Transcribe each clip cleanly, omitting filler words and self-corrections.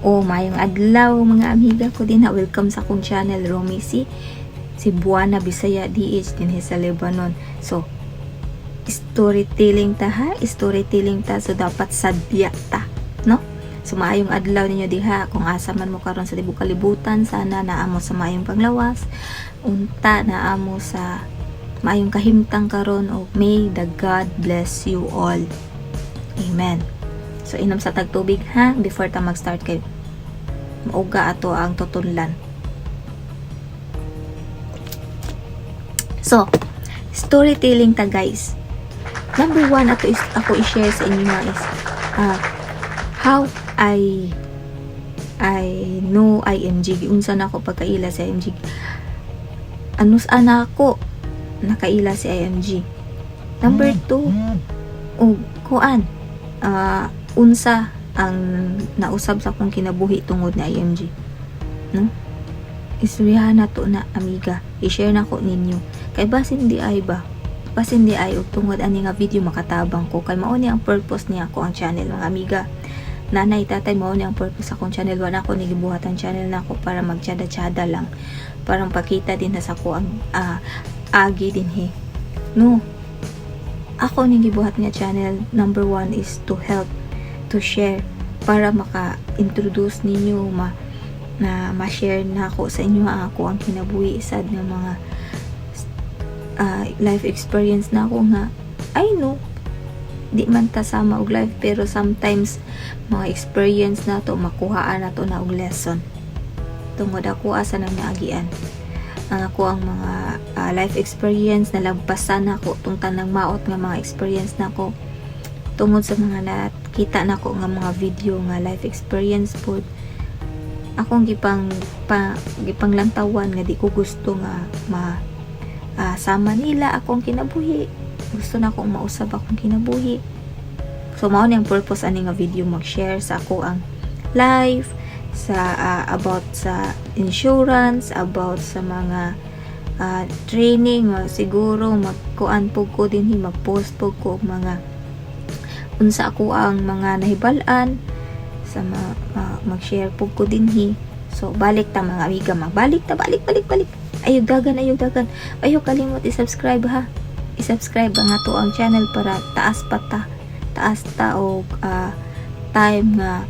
O maayong adlaw, mga amiga ko dinha. Welcome sa akong channel, Romy C. Cebuana Bisaya DH dinhi sa Lebanon. So storytelling ta ha, storytelling ta, so dapat sadya ta, no? So maayong adlaw ninyo diha kung asa man mo karon sa tibok kalibutan, sana naa mo sa maayong panglawas, unta naa mo sa maayong kahimtang karon o may the God bless you all. Amen. So inom sa tag tubig ha before ta mag-start kay mauga ato ang tutunlan. So, storytelling ta, guys. Number one ato is ako i-share sa inyo nga is how I know IMG. Unsa na ako pagkaila sa IMG. Anus ana ako nakaila si IMG. Number two, og kuan, unsa ang nausab sa akong kinabuhi tungod ni IMG. No? Istoryahan na to na, amiga. I-share na ko ninyo. Kay basin di ay ba? Basin di ay og tungod ani nga video makatabang ko kay mao ni ang purpose niya ako ang channel, mga amiga. Nanay, tatay, mao ni ang purpose akong channel. Wala ako ni gibuhat ang channel nako para magtsada-tsada lang. Parang pakita din na sa ko ang agi dinhi. No. Ako ning gibuhat nga channel, number one is to help, to share para maka-introduce ninyo, ma na ma-share na ako sa inyo ang ako ang kinabuhi sad nga mga life experience na ako nga I know di man ta sama og life, pero sometimes mga experience na to makuhaan na to na og lesson tungod ako asa nang naagian ang ako ang mga life experience na lagpasan nako tong tanang maot nga mga experience nako tungod sa mga nakita nako nga mga video nga life experience pod akong gipang pa, gipanglantawan nga di ko gusto nga ma sama nila akong kinabuhi. Gusto na akong mausab akong kinabuhi. So mao ni ang purpose ani nga video, mag-share sa ako ang life sa about sa insurance, about sa mga training. Siguro magkuan pug ko dinhi, mag-post pug ko og mga unsa ako ang mga nahibal-an sa mag-share pug ko dinhi. So balik ta, mga amiga, magbalik ta, balik, balik, balik. Ayo dagan, ayo dagan, ayo kalimot i-subscribe ha. I-subscribe ang ato ang channel para taas pa ta, taas ta og time nga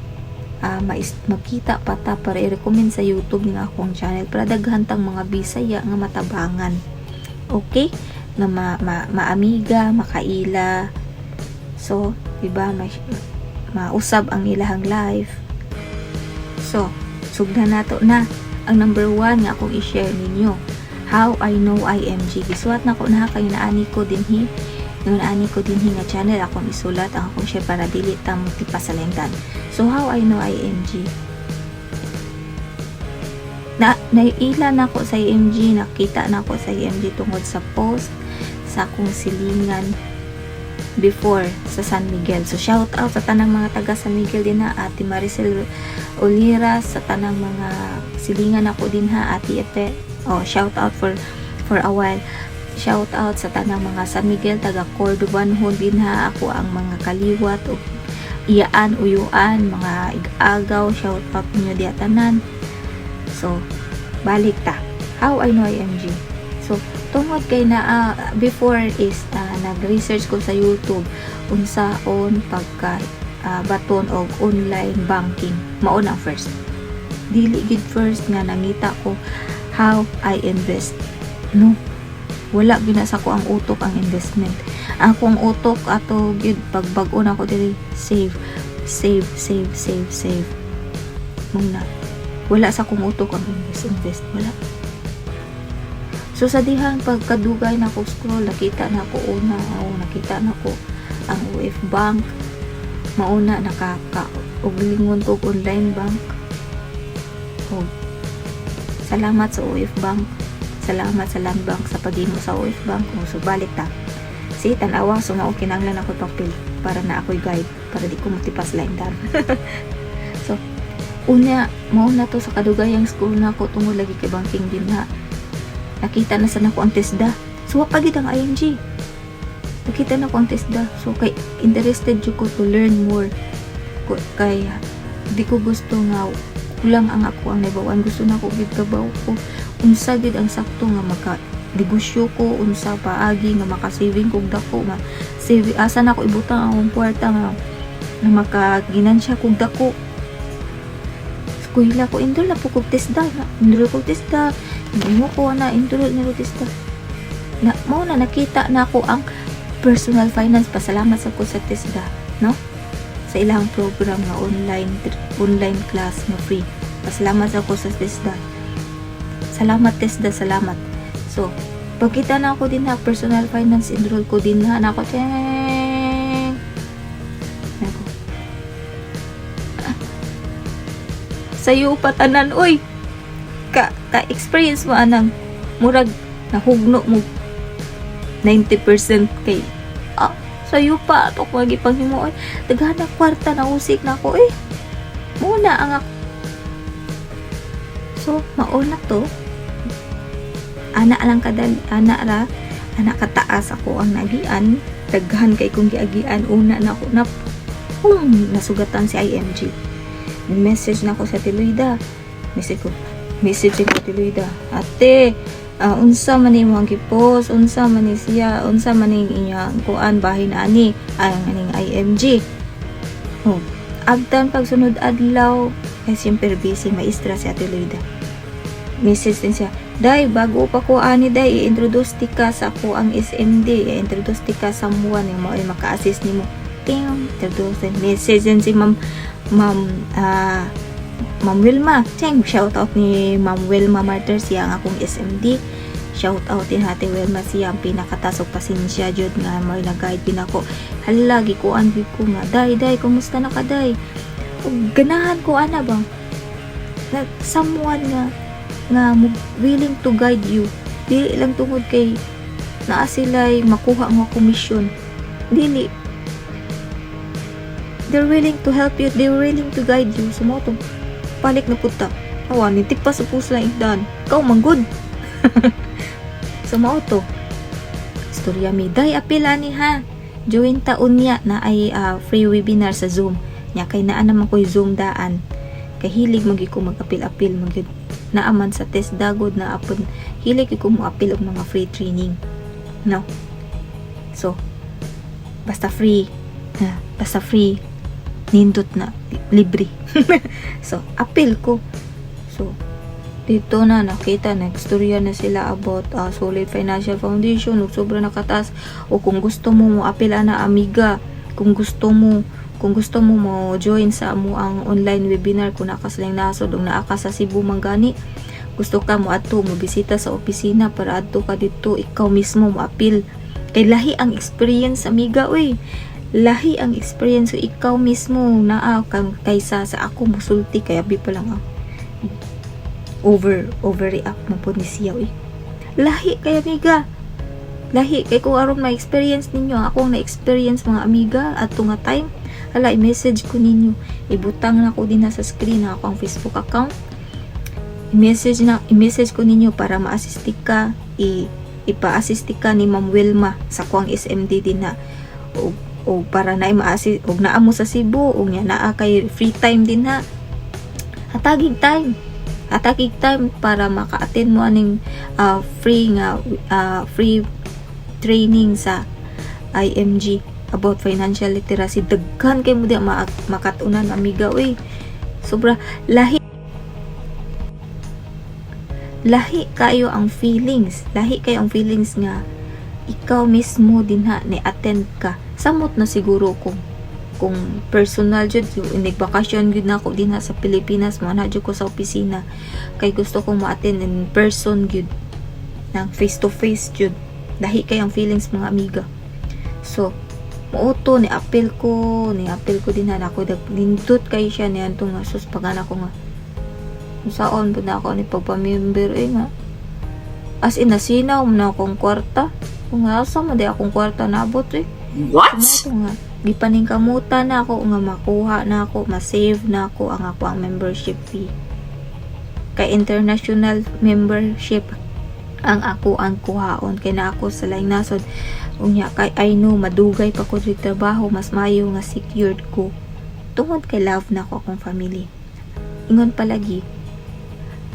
magkita pa ta para i-recommend sa YouTube nga akong channel para daghan tang mga Bisaya nga matabangan, okay, nga ma, maamiga, makaila. So diba, mausab ang ilahang life. So sugdan nato na ang number one nga akong i-share ninyo, how I know IMG. Gisuwat na ko na kay naani ko dinhi, yung naani ko dinhi nga channel, akong isulat ang akong share para dili ta tipas sa lengdan. So how I know IMG, na naila na ko sa IMG, nakita na ko sa IMG tungod sa post sa akong silingan before sa San Miguel. So shout out sa tanang mga taga San Miguel din ha, Ate Maricel Oliras, sa tanang mga silingan ako din ha, Ate Epe. Oh, shout out for a while. Shout out sa tanang mga San Miguel, taga Cordoban din ha, ako ang mga kaliwat o iyaan, uyuan, mga igagaw, shout out niyo diya tanan. So, balik ta. How I know IMG. So, tungod kay na before is nag-research ko sa YouTube unsaon pagka baton og online banking. Mao na first. Dili gid first nga nangita ko how I invest. No. Wala gyud na sa ko ang utok ang investment. Ang akong utok ato gyud pagbag-o na ko diri, save, save, save, save, save. Muna. Wala sa akong utok ang invest, invest. Wala. So sa dihang pagkadugay na ko scroll, nakita na ko una, oh, nakita na ko ang OF Bank. Mauna nakaka og lingon ko og online bank. Og salamat sa OF Bank. Salamat sa Land Bank sa paghimo sa OF Bank. O, so balik ta. Si tan-awa, so mao kinahanglan ako papel para na ako'y guide para di ko matipas line dan. So una mao na to sa kadugayang scroll na ako tungod lagi kay banking din na nakita na sa nako ang TESDA. So wa pa gid ang IMG. Nakita na ko ang TESDA. So kay interested jud ko to learn more. Ko, kay Di ko gusto nga kulang ang ako ang nahibaw-an. Gusto na ko gid kabaw ko unsa gid ang sakto nga maka negosyo ko, unsa paagi nga maka-saving kog dako, ma save, asa na ko ibutang ang akong kwarta nga makaginansya kog dako. Eskwela ko, enroll na po kog TESDA na, enroll kog TESDA, mo ko na enroll na ko TESDA na. Mao na nakita na ako ang personal finance. Pasalamat sa ko sa TESDA, no, sa ilang program nga online online class nga free. Pasalamat sa ko sa TESDA. Salamat, TESDA, salamat. So pagkita na ako din na personal finance, enroll ko din na ako. Teng nako. Ah. Sayo pa tanan, oy. Ka experience mo anang murag nahugno mo 90% kay sayo pa ato ko gipanghimo, oy. Daghan na kwarta na usik na ako eh. Muna ang ako. So mauna to, ana lang kadali, ana ra, ana kataas ako ang nagian. Daghan kay kong giagian. Una na ako na pum nasugatan si IMG. Message na ako sa Tiloida. Message ko Tiloida, "Ate, unsa man nimo ang gipost? Unsa man ni siya? Unsa man ning inyong kuan bahin ani ang aning IMG?" Oh, agtan pagsunod adlaw kay siyempre busy maestra si Ate Loida. Message din siya, "Day, bago pa ko ani, day, i-introduce ti ka sa ako ang SMD, i-introduce ti ka someone yung mo ay maka-assist nimo." Ting, introduce din. Message din si Ma'am Wilma. Cheng, shout out ni Ma'am Wilma Martyr, siya ang akong SMD. Shout out din Ate Wilma, siya ang pinakatasok pasensya jud nga mo nag-guide pinako. Hala, gikuan gyud ko nga, "Day, day, kumusta na ka, day?" Ug ganahan ko ana ba? Na someone nga willing to guide you. Dili lang tungod kay naa sila'y makuha nga komisyon. Dili. They're willing to help you, they're willing to guide you. So mo to balik na puta. Awa, ni tipas sa puso lang igdan. Ikaw manggod. So mao to. Istorya mi. Day, apil ani ha. Join ta unya na ay free webinar sa Zoom. Nya kay naa naman ko'y Zoom daan. Kay hilig man gyud ko mag-apil-apil man gyud. Naaman sa TESDA gud na apon hilig gyud ko mo-apil og mga free training. No. So, basta free. Ha, basta free. Nindot na libre. So, apil ko. So, dito na nakita nagstorya na sila about solid financial foundation ug sobra nakataas. O kung gusto mo mo apil ana, amiga, kung gusto mo mo join sa amo ang online webinar, kung naa ka sa laing nasod ug naa ka sa Cebu man gani, gusto ka mo adto mo bisita sa opisina para adto ka dito, ikaw mismo mo apil, kay lahi ang experience, amiga, uy. Lahi ang experience, so ikaw mismo naa kang kaysa sa ako musulti, kay abi pa lang ang overreact mo po ni siya, uy. Lahi kay, amiga, lahi kay. Kung aron ma-experience ninyo ang akong na-experience, mga amiga, adto nga time, hala, i-message ko ninyo. Ibutang na ko din na sa screen na ako ang Facebook account. I-message ko ninyo para ma-assist ka, i ipa-assist ka ni Ma'am Wilma sa kuang SMD din na o para na ma-assist og naa mo sa Cebu ug nya naa kay free time din ha. Hatagig time, hatagig time para maka-attend mo aning free training sa IMG about financial literacy. Daghan kay mo di makatunan, amiga, uy. Sobra lahi, lahi kayo ang feelings, lahi kayo ang feelings nga ikaw mismo din ha ni attend ka. Samot na siguro kung personal jud, inig bakasyon jud na ako din ha sa Pilipinas, mo na jud ko sa opisina kay gusto kong ma-attend in person gyud, nang face to face jud. Lahi kay ang feelings, mga amiga. So muuto ni apil ko din ha nako. Nindot kay siya ni anto nga sus pagana ko nga saon pud na ako ni pagpamember eh, nga as in nasinaw man na akong kwarta. Kung asa man di akong kwarta naabot eh. What? Mo nga gipaningkamutan na ako nga makuha na ako, ma-save na ako ang ako ang membership fee, kay international membership ang ako ang kuhaon kay na ako sa laing nasod. Unya kay I know madugay pa ko sa trabaho, mas maayo nga secured ko. Tungod kay love nako akong family. Ingon palagi,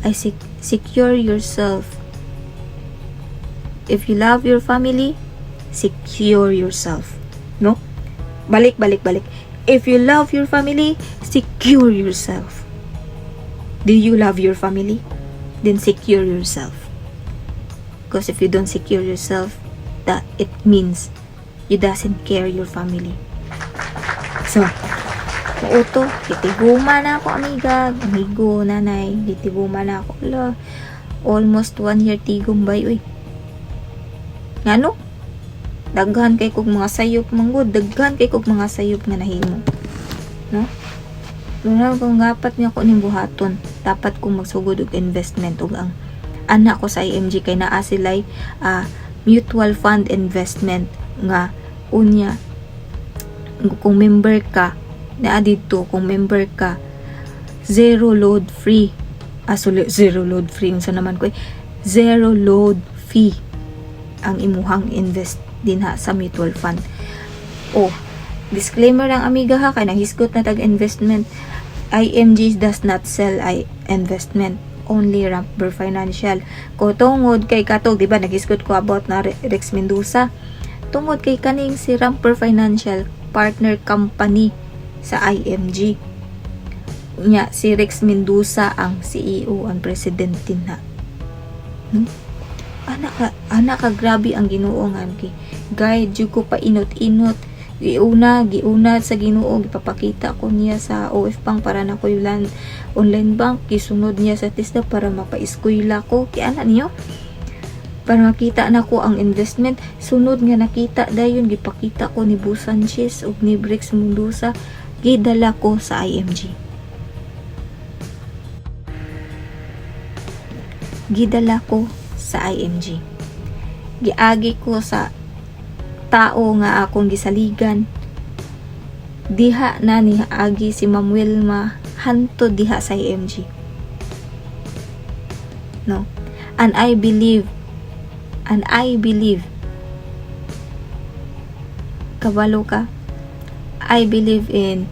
I secure yourself. If you love your family, secure yourself. No? Balik, balik, balik. If you love your family, secure yourself. Do you love your family? Then secure yourself. Because if you don't secure yourself, that it means you doesn't care your family. So, mao to, gitiguma na ako, amiga, amigo, nanay, gitiguma na ako. Ala, almost one year tigom bay, uy. Ngano? Daghan kay kog mga sayop manggod, daghan kay kog mga sayop nga nahimo. No? Muna kung dapat niya ko ning buhaton, dapat kong magsugod og investment ug ang anak ko sa IMG kay naa sila'y mutual fund investment nga unya kung member ka naa didto, kung member ka, zero load free, sorry, zero load free, unsa naman ko eh, zero load fee ang imuhang invest dinha sa mutual fund. Oh, disclaimer lang, amiga, ha, kay nanghisgot na tag investment. IMG does not sell I investment, only Rampver Financial. Ko tungod kay katog, di ba naghisgot ko about na Rex Mendoza, tungod kay kaning si Rampver Financial partner company sa IMG nya, si Rex Mendoza ang CEO, ang president din na, no? Ana ka grabe ang Ginoo nga kay guide jud ko pa inot-inot. Giuna giuna sa Ginoo, gipapakita ko niya sa OF Bank para na ko yung online bank, gisunod niya sa TESDA para mapaeskwela ko kay ana niyo, para makita na ko ang investment. Sunod nga nakita dayon, gipakita ko ni Bo Sanchez ug ni Brix Mendoza, gidala ko sa IMG, gidala ko sa IMG, giagi ko sa tao nga akong gisaligan diha na ni agi si Ma'am Wilma hantod diha sa IMG, no? And I believe, kabalo ka, I believe in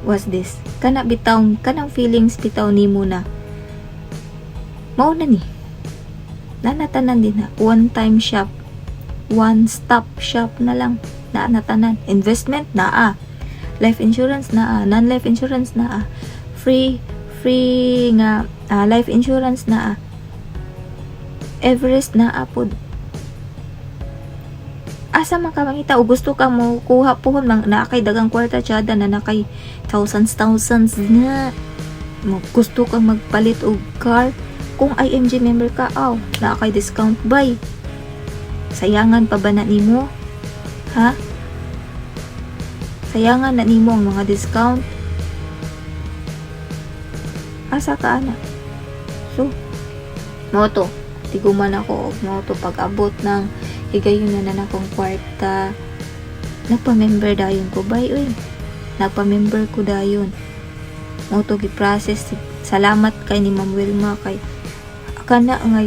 what's this, kana bitaw, kanang feelings bitaw nimo na mao na ni nanatanan din na one time shop, one stop shop na lang na natanan. Investment naa, life insurance naa, non-life insurance naa, free free nga life insurance naa, Everest naa pod. Asa man ka mangita o gusto ka mo kuha pohon mang naa kay dagang kwarta tsada na nakay thousands thousands na mo, gusto kang magpalit og car, kung IMG member ka, aw, naa kay discount buy. Sayangan pa ba na nimo, ha? Sayangan na nimo ang mga discount? Asa ka ana? So mao to, tiguman ako og mao to. Pag abot ng higayon na na akong kwarta, nagpa-member dayon ko bay, uy. Nagpa-member ko dayon. Mao to gi-process. Salamat kay ni Ma'am Wilma kay kana nga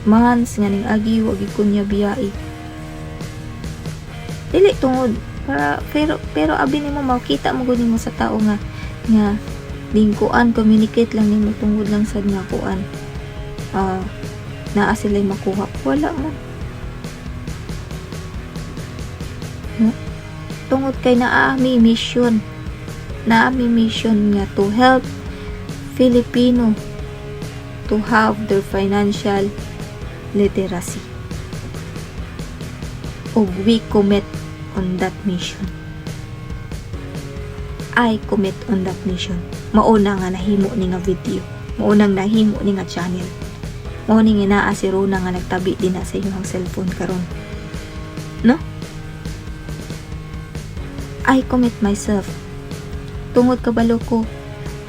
months nga ning agi, wa gid ko niya biyai. Dili tungod para pero abi nimo, makita mo gud nimo sa tao nga nga lingkuan, communicate lang nimo tungod lang sad nga kuan, naa sila'y makuha. Wala man, no? Tungod kay naa mi mission, naa mi mission nga to help Filipino to have their financial literacy ug we commit on that mission. I commit on that mission. Mao na nga nahimo ni nga video, mao nang nahimo ni nga channel, mao ni nga naa si Rona nga nagtabi din na sa inyong cellphone karon, no? I commit myself tungod kabalo ko,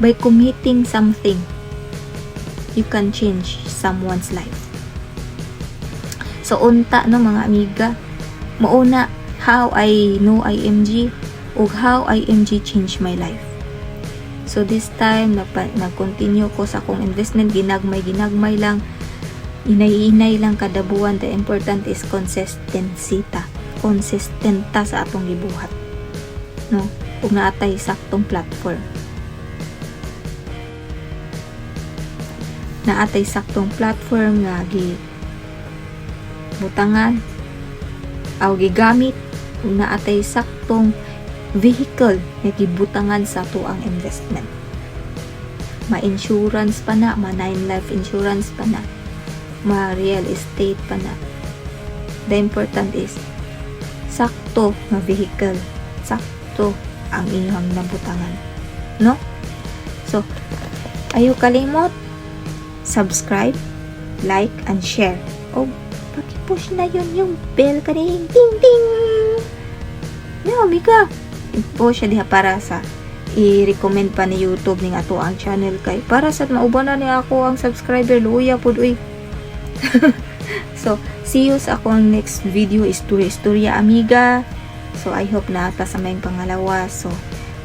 by committing something, you can change someone's life. So unta no, mga amiga, mao na how I know IMG ug how IMG changed my life. So this time nag-continue ko sa akong investment, ginagmay ginagmay lang, inay-inay lang kada buwan. The important is consistency ta. Consistent ta sa atong gibuhat. No? Ug naa tay saktong platform. Naa tay saktong platform nga gi butangan aw gigamit ug naa tay saktong vehicle nga gibutangan sa atoang investment. Ma-insurance pa na, ma-nine life insurance pa na, ma-real estate pa na. The important is sakto nga vehicle, sakto ang inyong nabutangan. No? So, ayaw kalimot, subscribe, like, and share. O, paki-push na yun yung bell kaning ding ding. Ya, amiga. I-push siya diha para sa i-recommend pa ni YouTube ning ato ang channel kay para sa mauban na ni ako ang subscriber. Luya pud uy. So see you sa akong next video, istorya istorya, amiga. So I hope na ata sa mayong pangalawa. So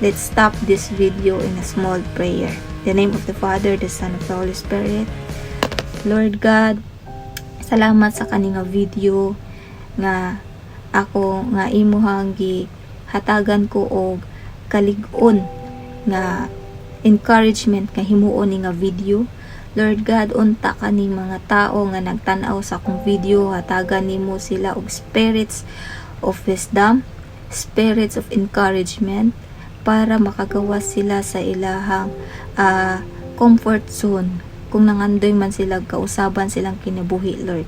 let's stop this video in a small prayer. The name of the Father, the Son, of the Holy Spirit. Lord God, salamat sa kani nga video nga ako nga imuhang gihatagan ko og kalig-on nga encouragement nga himuon ni nga video. Lord God, unta kani mga tao nga nagtan-aw sa akong video, hatagan nimo sila og spirits of wisdom, spirits of encouragement para makagawas sila sa ilahang comfort zone kung nangandoy man sila kausaban silang kinabuhi, Lord.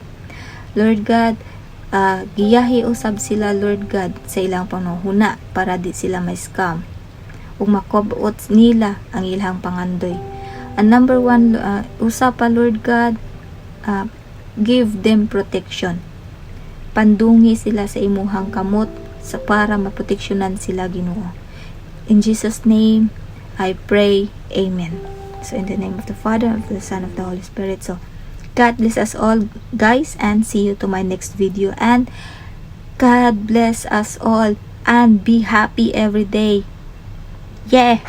Lord God, giyahi usab sila, Lord God, sa ilang panghuna para di sila may scam ug makobot nila ang ilang pangandoy. Ang number one, usa pa, Lord God, give them protection. Pandungi sila sa imuhang kamot sa para maproteksyonan sila, Ginoo. In Jesus' name, I pray. Amen. So in the name of the Father, of the Son, of the Holy Spirit. So God bless us all, guys, and see you to my next video. And God bless us all and be happy every day. Yeah.